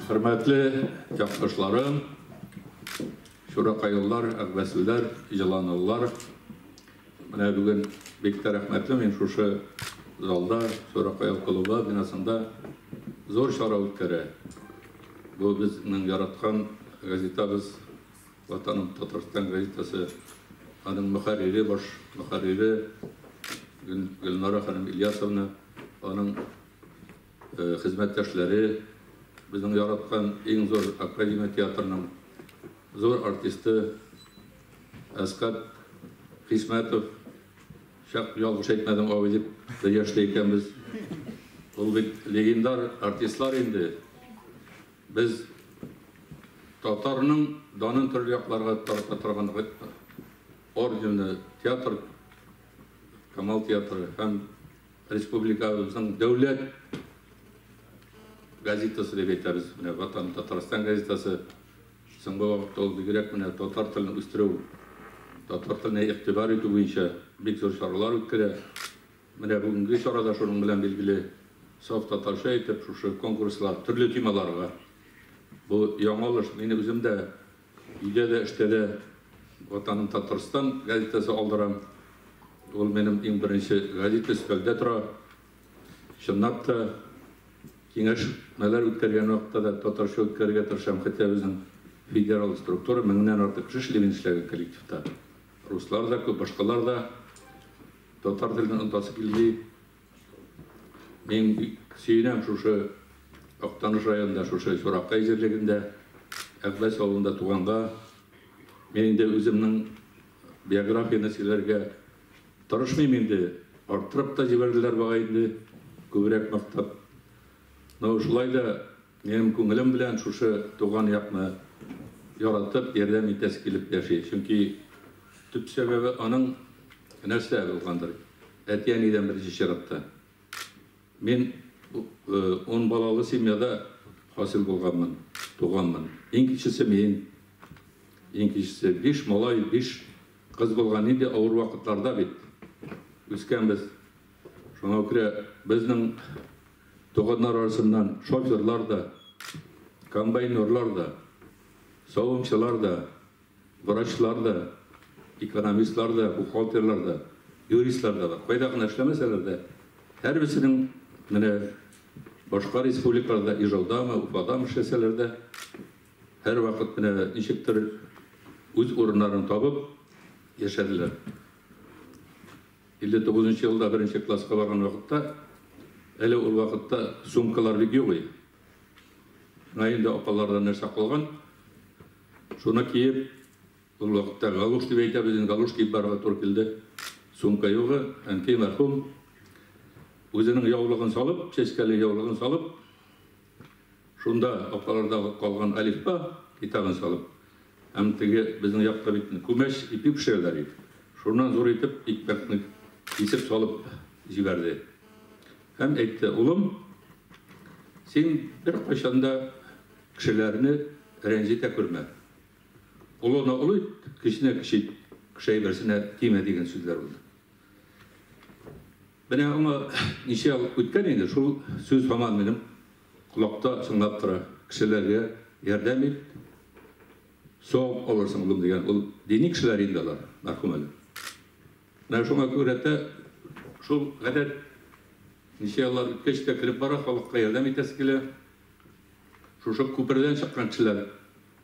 Хөрмәтле якташларым, Чуракайлылар, Әгъбәслеләр, Җыланлылар, менә бүген бик тә рәхмәтле мин шушы залда, Чуракай клубы бинасында зур чара үткәрә. Бу безнең яраткан газетабыз, Ватаным Татарстан газетасы, аның мөхәррире, баш мөхәррире Гөлнара ханым Ильясовна, аның хезмәттәшләре, безнең яраткан иң зур академия театрының зур артисты Әскат Хисмәтов, чак ялгыш әйтмәдем абый дип, бер яшьтә икәнбез. Ул бит легендар артистлар инде. Без татарның данын төрле якларга тарата торган орденлы театр, Камал театры һәм республикабызның дәүләт газетасы дип әйтәбез. Менә Ватан Татарстан газетасы соңгы вакытта ул бигрәк менә татар телен үстерү, татар теленә игътибар итү буенча бик зур чаралар үткәрә. Менә бүгенге чарада шуның белән билгеле саф татарча итеп шушы конкурслар төрле темаларга. Бу яңалыш. Мин үзем дә өйдә дә, эштә дә Ватаным Татарстан газетасы алдырам. Ул минем иң беренче газета өстәлдә тора. Чынлап та киңәшмәләр үткәргән вакытта да татарча үткәрергә тырышам, хотя безнең федераль структура меңнән артык кеше эшли мин эшләгән коллективта. Руслар да күп, башкалар да. Татар телен онытасы килми. Мин бик сөенәм шушы Актаныш районында, шушы Чуракай җирлегендә, Әгъбәс авылында туганга. Мин инде үземнең биографияне сөйләргә тырышмыйм инде. Арттырып та җибәрделәр бугай инде, күбрәк мактап. Но шулай да минем күңелем белән шушы туган якны яратып, ярдәм итәсе килеп яши. Чөнки төп сәбәбе аның нәрсә булгандыр? Әти-әнидән беренче чиратта. Мин ун балалы семьяда хасил булганмын, туганмын. Иң кечесе мин. Иң кечесе. Биш малай, биш кыз булган. Нинди авыр вакытларда бит үскәнбез. Шуңа күрә безнең туганнар арасыннан шоферлар да, комбайнерлар да, савымчылар да, врачлар да, экономистлар да, бухгалтерлар да, юристлар да бар. Кайда гына эшләмәсәләр дә, һәрберсенең менә башка республикаларда, Ижаудамы, Уфадамы эшләсәләр дә, һәрвакыт менә ничектер үз урыннарын табып яшәделәр. 59 нчы елда беренче класска барган вакытта, әле ул вакытта сумкалар бик юк иде. Менә инде апалардан нәрсә калган, шуны киеп, ул вакытта галуш дип әйтәбез инде, галуш киеп барырга туры килде. Сумка югы, әнкәй мәрхүм үзенең яулыгын салып, чәчкәле яулыгын салып, шунда апаларда калган әлифба китабын салып, һәм теге безнең якта бит күмәч ипи пешерәләр иде. Шуннан зур итеп икмәкне кисеп салып җибәрде. Һәм әйтте, улым, син беркайчан да кешеләрне рәнҗетә күрмә. Олыны олы ит, кечене кече ит, кеше әйберсенә тимә дигән сүзләр булды. Менә аңа ничә ел үткән инде, шул сүз һаман минем колакта чыңлап тора. Кешеләргә ярдәм ит, савап алырсың, улым дигән. Ул дини кешеләр инде алар, мәрхүм әле. Менә шуңа күрә дә шул гадәт ничә еллар үткәч тә кереп бара, халыкка ярдәм итәсе килә. Шушы күпердән чыккан кешеләр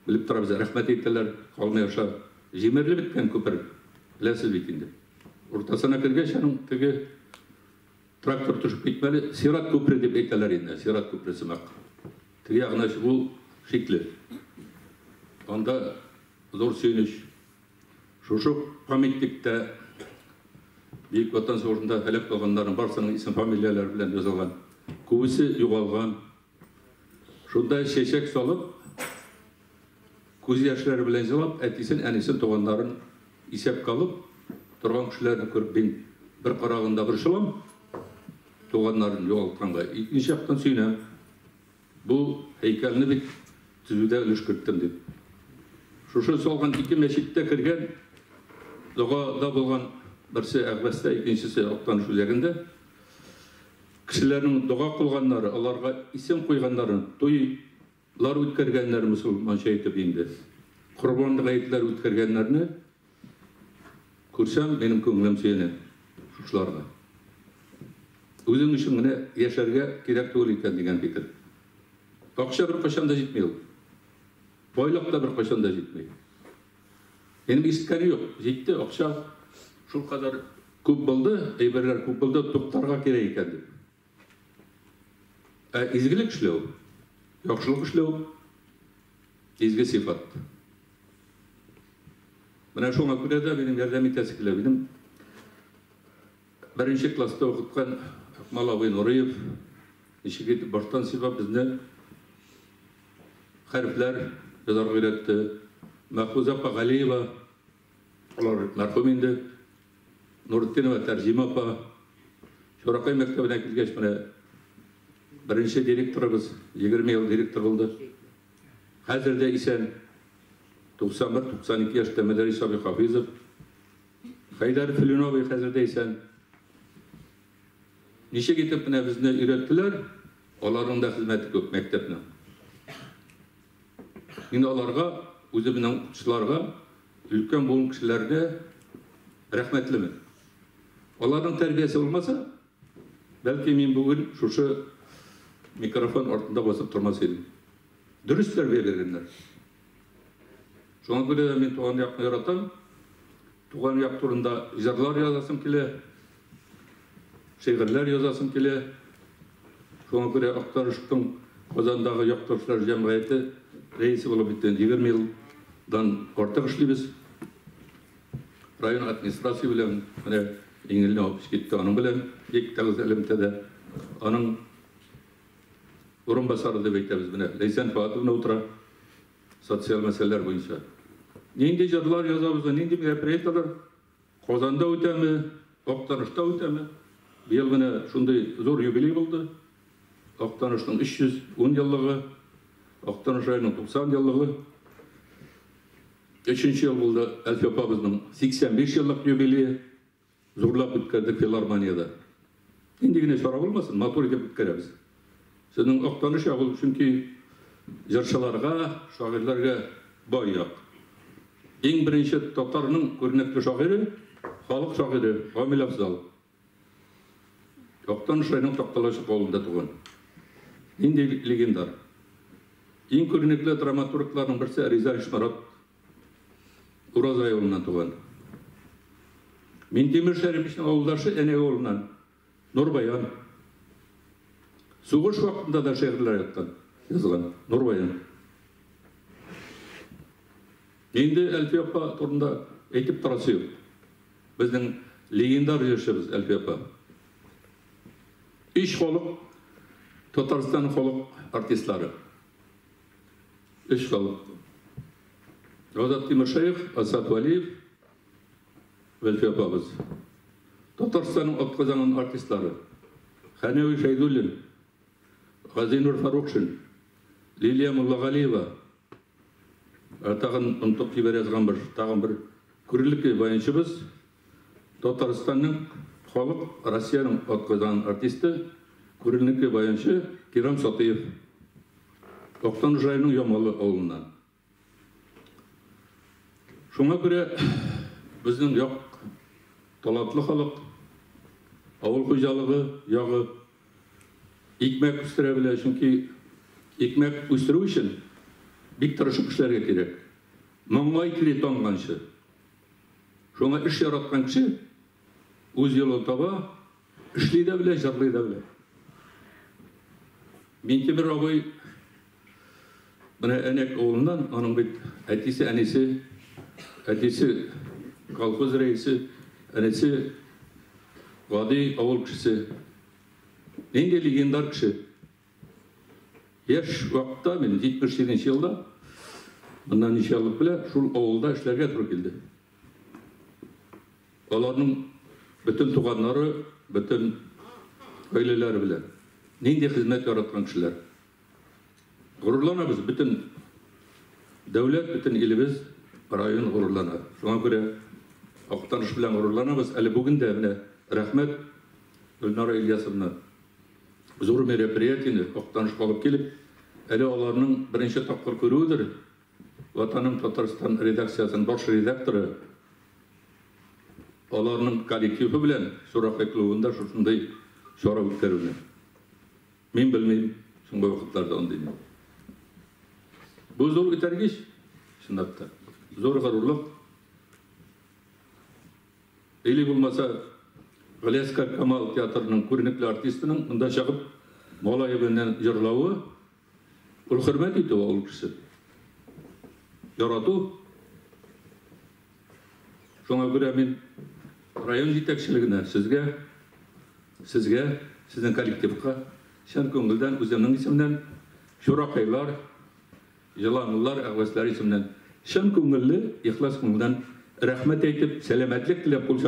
белеп торабыз, рәхмәт әйтәләр, калмый аша. Җимерелеп беткән күпер, беләсез бит инде. Уртасына кергәч, аның теге трактор төшеп китмәле, сират күпере дип әйтәләр инде, сират күпере сымак. Теге ягына чыгу шикле. Анда зур сөенеч. Шушы памятникта Бөек Ватан сугышында һәлак булганнарның барысының исем-фамилияләре белән язылган. Күбесе югалган. Шунда чәчәк салып, күз яшьләре белән җылап, әтисен, әнисен, туганнарын исәпкә алып торган кешеләрне күреп, мин бер караганда борчылам, туганнарын югалтканга, икенче яктан сөенәм. Бу һәйкәлне бит төзүдә өлеш керттем дип. Шушы салган ике мәчеттә кергән догада булган берсе Әгъбәстә, икенчесе Актаныш үзәгендә. Кешеләрнең дога кылганнары, аларга исем куйганнарын туй үткәргәннәр мөселманча итеп инде. Корбан гаетләр үткәргәннәрне күрсәм, минем күңелем сөенә шушыларга. Үзең өчен генә яшәргә кирәк түгел икән дигән фикер. Акча беркайчан да җитми ул. Байлык та беркайчан да җитми. Минем ишеткәнем юк. Җитте, акча шулкадәр күп булды, әйберләр күп булды, туктарга кирәк икән дип. Ә изгелек эшләү, яхшылык эшләү изге сыйфат. Менә шуңа күрә дә минем ярдәм итәсе килә. Минем беренче класста укыткан Акмал абый Нуриев ничек итеп баштан сыйпап безне хәрефләр язарга өйрәтте. Мәхфүзә апа Галиева, алар мәрхүм инде. Нуртдинова Тәрҗимә апа. Чуракай мәктәбенә килгәч, менә беренче директорыбыз, 20 ел директор булды. Хәзер дә исән. 91-92 яшьтә Мәдәрис абый Хафизов. Хәйдәр Филин абый хәзер дә исән. Ничек итеп менә безне өйрәттеләр, аларның да хезмәте күп мәктәпнең. Мин аларга, үземнең укытучыларга, өлкән буын кешеләргә рәхмәтлемен. Аларның тәрбиясе булмаса, бәлки мин бүген шушы микрофон артында басып тормас идем. Дөрес тәрбия биргәннәр. Шуңа күрә дә мин туган якны яратам. Туган як турында җырлар язасым килә, шигырьләр язасым килә. Шуңа күрә Актанышның Казандагы якташлар җәмгыяте рәисе булып бит 20 елдан артык эшлибез. Район администрация белән менә Иңелне алып китте, аның белән бик тыгыз элемтәдә. Аның урынбасары дип әйтәбез менә Ләйсән Фатовна утыра социаль мәсьәләләр буенча. Нинди җырлар язабыз, нинди мероприятиеләр Казанда үтәме, Актанышта үтәме? Быел менә шундый зур юбилей булды. Актанышның 310 еллыгы, Актаныш районының 90 еллыгы. Өченче ел булды Әлфия апабызның 85 еллык юбилее. Зурлап үткәрдек филармониядә. Нинди генә чара булмасын, матур итеп үткәрәбез. Сезнең Актаныш ягы ул чөнки җырчыларга, шагыйрьләргә бай як. Иң беренче татарның күренекле шагыйре, халык шагыйре Гамил Афзал. Актаныш районының Такталачык авылында туган. Нинди легендар. Иң күренекле драматургларның берсе Риза Ишморат Уразай авылыннан туган. Минтимер Шәриповичның авылдашы Әнәк авылыннан Нурбаян. Сугыш вакытында да шигырьләр яткан, язган Нурбаян. Инде Әлфия апа турында әйтеп торасы юк. Безнең легендар җырчыбыз Әлфия апа. Өч халык Татарстан халык артистлары. Өч халык. Азат Тимершаев, Асат Валиев, Әлфия апабыз. Татарстанның атказанган артистлары. Хәнәви Шәйдуллин, Газинур Фарукшин, Лилия Муллагалиева, тагын онытып җибәрә язган бер, тагын бер күренекле баянчыбыз, Татарстанның халык Россиянең атказанган артисты, күренекле баянчы Кирам Сатыев. Актаныш районының Ямалы авылыннан. Шуңа күрә безнең як талантлы халык, авыл хуҗалыгы ягы икмәк үстерә белә, чөнки икмәк үстерү өчен бик тырышып эшләргә кирәк. Маңгай тире тамганчы. Шуңа эш яраткан кеше үз юлын таба, эшли дә белә, җырлый да белә. Минтимер абый менә Әнәк авылыннан, аның бит әтисе, әнисе, әтисе колхоз рәисе, әнисе гади авыл кешесе. Нинди легендар кеше. Яшь вакытта мин 77 елда моннан ничә еллык белә, шул авылда эшләргә туры килде. Аларның бөтен туганнары, бөтен гаиләләре белән. Нинди хезмәт яраткан кешеләр. Горурланабыз, бөтен дәүләт, бөтен илебез, район горурлана. Шуңа күрә Актаныш белән горурланабыз. Әле бүген дә менә рәхмәт Гөлнара Ильясовна зур мероприятиене Актанышка алып килеп, Әле аларның беренче тапкыр күрүедер. Ватаным Татарстан редакциясенең баш редакторы аларның коллективы белән Чуракай клубында шушындый чара үткәрүне. Мин белмим, соңгы вакытларда андыйны. Бу зур этәргеч, чынлап та. Зур горурлык. Или булмаса, Галиәсгар Камал театрының күренекле артистының монда чыгып малае белән җырлавы, ул хөрмәт итү ул кеше. Ярату. Шуңа күрә мин район җитәкчелегенә, сезгә, сезгә, сезнең коллективка чын күңелдән үземнең исемнән Чуракайлар, Җыланлылар, әгъвәсләр исеменнән чын күңелле, ихлас күңелдән рәхмәт әйтеп, сәламәтлек теләп кул чабам.